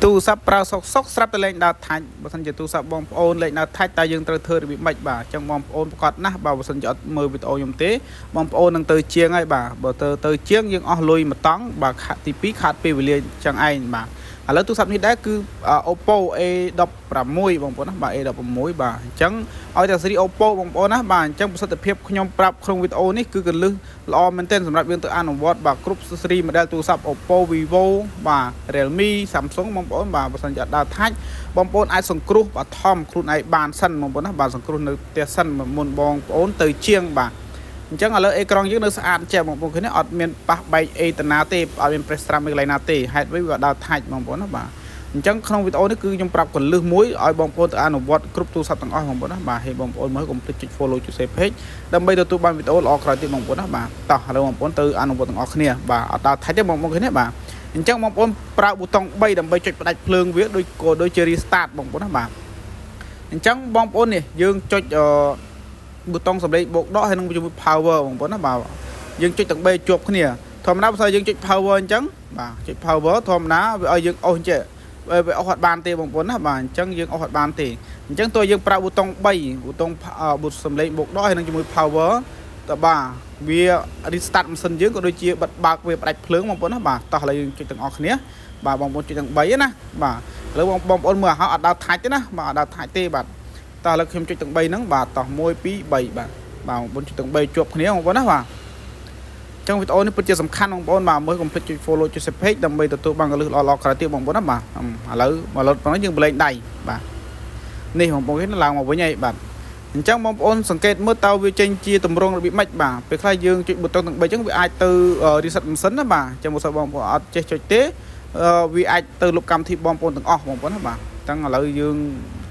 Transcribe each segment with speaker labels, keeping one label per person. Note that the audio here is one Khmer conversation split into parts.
Speaker 1: ទូរស័ព្ទប្រើសុកសុកស្រាប់តែលែងដើរ touch បើសិនជាទូរស័ព្ទបងប្អូនលែងដើរ touch តើយើងត្រូវធ្វើរបៀបម៉េចបាទអញ្ចឹងបងប្អូនប្រកាសណាស់បាទបើសិនជាអត់មើលវីដេអូខ្ញុំទេបងប្អូននឹងទៅជាងហើយបាទបើទៅទៅជាងយើងអស់លុយមួយតង់បាទខាត់ទី2ខាត់ពេលវេលាចឹងឯងបាទឥឡូវទូរស័ព្ទនេះដែរគឺ Oppo A16 បងប្អូនណាបាទ A16 បាទអញ្ចឹងឲ្យតែស៊េរី Oppo បងប្អូនណាបាទអញ្ចឹងប្រសិទ្ធភាពខ្ញុំប្រាប់ក្នុងវីដេអូនេះគឺកលឹះល្អមែនទែនសម្រាប់យើងទៅអនុវត្តបាទគ្រប់ស៊េរី model ទូរស័ព្ទ Oppo Vivo បាទ Realme Samsung បងប្អូនបាទបើសិនជាអត់ដើរ touch បងប្អូនអាចសង្គ្រោះបឋមខ្លួនឯងបានសិនបងប្អូនណាបាទសង្គ្រោះនៅផ្ទះសិនមុនបងប្អូនទៅជាងបាទអញ្ចឹងឥឡូវអេក្រង់យើងនៅស្អាតចេះបងប្អូនឃើញទេអត់មានប៉ះបែកអេតាណាទេអត់មាន press ត្រាំអីកន្លែងណាទេហេតុអ្វីវាដើរ touch បងប្អូនណាបាទអញ្ចឹងក្នុងវីដេអូនេះគឺខ្ញុំប្រាប់កលឹះមួយឲ្យបងប្អូនទៅអនុវត្តគ្រប់ទូរស័ព្ទទាំងអស់បងប្អូនណាបាទហើយបងប្អូនមើលកុំភ្លេចចុច follow ចុច share page ដើម្បីទទួលបានវីដេអូល្អក្រោយទៀតបងប្អូនណាបាទតោះឥឡូវបងប្អូនទៅអនុវត្តទាំងអស់គ្នាបាទអត់ដើរ touch ទេបងប្អូនឃើញទេបាទអញ្ចឹងបងប្អូនប្រើប៊ូតុង3ដើម្បីចុចផ្ដាច់ភ្លើងវាដូចក៏ដូចជា restart បងប្អូនណាបាទអញ្ចឹងបងប្អូននេះយើងចុចអឺប៊ូតុងសំឡេងបូកដកហើយនឹងជាមួយ power បងប្អូនណាបាទយើងចុចទាំង3ជាប់គ្នាធម្មតាបើសិនយើងចុច power អញ្ចឹងបាទចុច power ធម្មតាវាឲ្យយើងអូសអញ្ចឹងវាអូសអត់បានទេបងប្អូនណាបាទអញ្ចឹងយើងអូសអត់បានទេអញ្ចឹងតើយើងប្រើប៊ូតុង3ប៊ូតុងប៊ូសំឡេងបូកដកហើយនឹងជាមួយ power តើបាទវា restart ម៉ាស៊ីនយើងក៏ដូចជាបិទបើកវាផ្ដាច់ភ្លើងបងប្អូនណាបាទតោះឥឡូវយើងចុចទាំងអស់គ្នាបាទបងប្អូនចុចទាំង3ណាបាទឥឡូវបងប្អូនមើលឲ្យអត់ដើរ touch ទេណាបាទអត់ដើរ touch ទេបាទតោះឥឡូវខ្ញុំចុចទាំង3ហ្នឹងបាទតោះ1 2 3បាទបាទបងប្អូនចុចទាំង3ជាប់គ្នាបងប្អូនណាបាទចឹងវីដេអូនេះពិតជាសំខាន់បងប្អូនបាទមើលកុំភ្លេចចុច follow ចុច share page ដើម្បីទទួលបានកលឹះល្អៗក្រោយទៀតបងប្អូនណាបាទឥឡូវមកលត់ប៉ុណ្ណឹងយើងបលែងដៃបាទនេះបងប្អូនគេឡើងមកវិញហើយបាទអញ្ចឹងបងប្អូនសង្កេតមើលតើវាចេញជាទម្រង់របៀបម៉េចបាទពេលខ្លះយើងចុចប៊ូតុងទាំង3អញ្ចឹងវាអាចទៅ reset ម៉ាស៊ីនណាបាទអញ្ចឹងបើសិនបងប្អូនអត់ចេះចុចទេវាអាចទៅលុបកម្មវិធីបងប្អូនទាំងអស់បងប្អូនណាបាទអញ្ចឹងឥឡូវយើង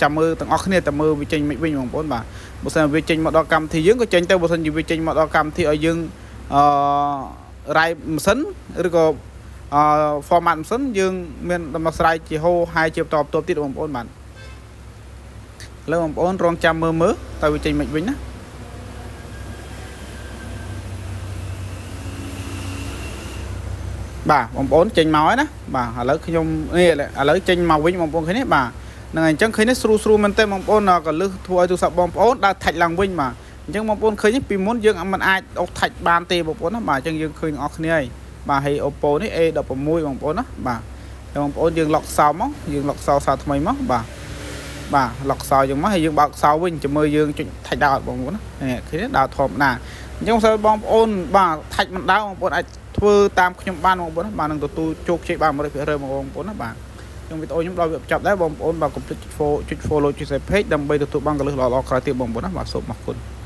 Speaker 1: ចាំមើលទាំងអស់គ្នាតែមើលវាចេញមិនវិញបងប្អូនបាទបើសិនវាចេញមកដល់កម្មវិធីយើងក៏ចេញទៅបើសិនជាវាចេញមកដល់កម្មវិធីឲ្យយើងអឺរាយម៉ាស៊ីនឬក៏អឺ format ម៉ាស៊ីនយើងមានដំណោះស្រាយជាហោហាយជាបន្តបន្ទាប់ទៀតបងប្អូនបាទឥឡូវបងប្អូនរងចាំមើលមើលតើវាចេញមិនវិញណាបាទបងប្អូនចេញមកហើយណាបាទឥឡូវខ្ញុំនេះឥឡូវចេញមកវិញបងប្អូនឃើញទេបាទហ្នឹងហើយអញ្ចឹងឃើញនេះស្រួលស្រួលមែនទេបងប្អូនកលឹះធ្វើឲ្យទូរស័ព្ទបងប្អូនដើរ touch ឡើងវិញបាទអញ្ចឹងបងប្អូនឃើញពីមុនយើងមិនអាចអុក touch បានទេបងប្អូនណាបាទអញ្ចឹងយើងឃើញទាំងអស់គ្នាហើយបាទហើយ Oppo នេះ A16 បងប្អូនណាបាទបងប្អូនយើង lock សោមកយើង lock សោសារថ្មីមកបាទបាទ lock សោយើងមកហើយយើងបើកសោវិញចាំមើលយើងចុច touch ដើរបងប្អូនណានេះឃើញដើរធម្មតាអញ្ចឹងបើបងប្អូនបាទ touch មិនដើរបងប្អូនអាចធ្វើតាមខ្ញុំបានបងប្អូនណាបាទនឹងទទួលជោគជ័យបាន100%បងប្អូនណាបាទខ្ញុំវីដេអូខ្ញុំដល់វាបញ្ចប់ដែរបងប្អូនបាទកុំភ្លេចចុច follow ចុច share page ដើម្បីទទួលបានកលឹះល្អៗក្រោយទៀតបងប្អូនណាបាទសូមអរគុណ។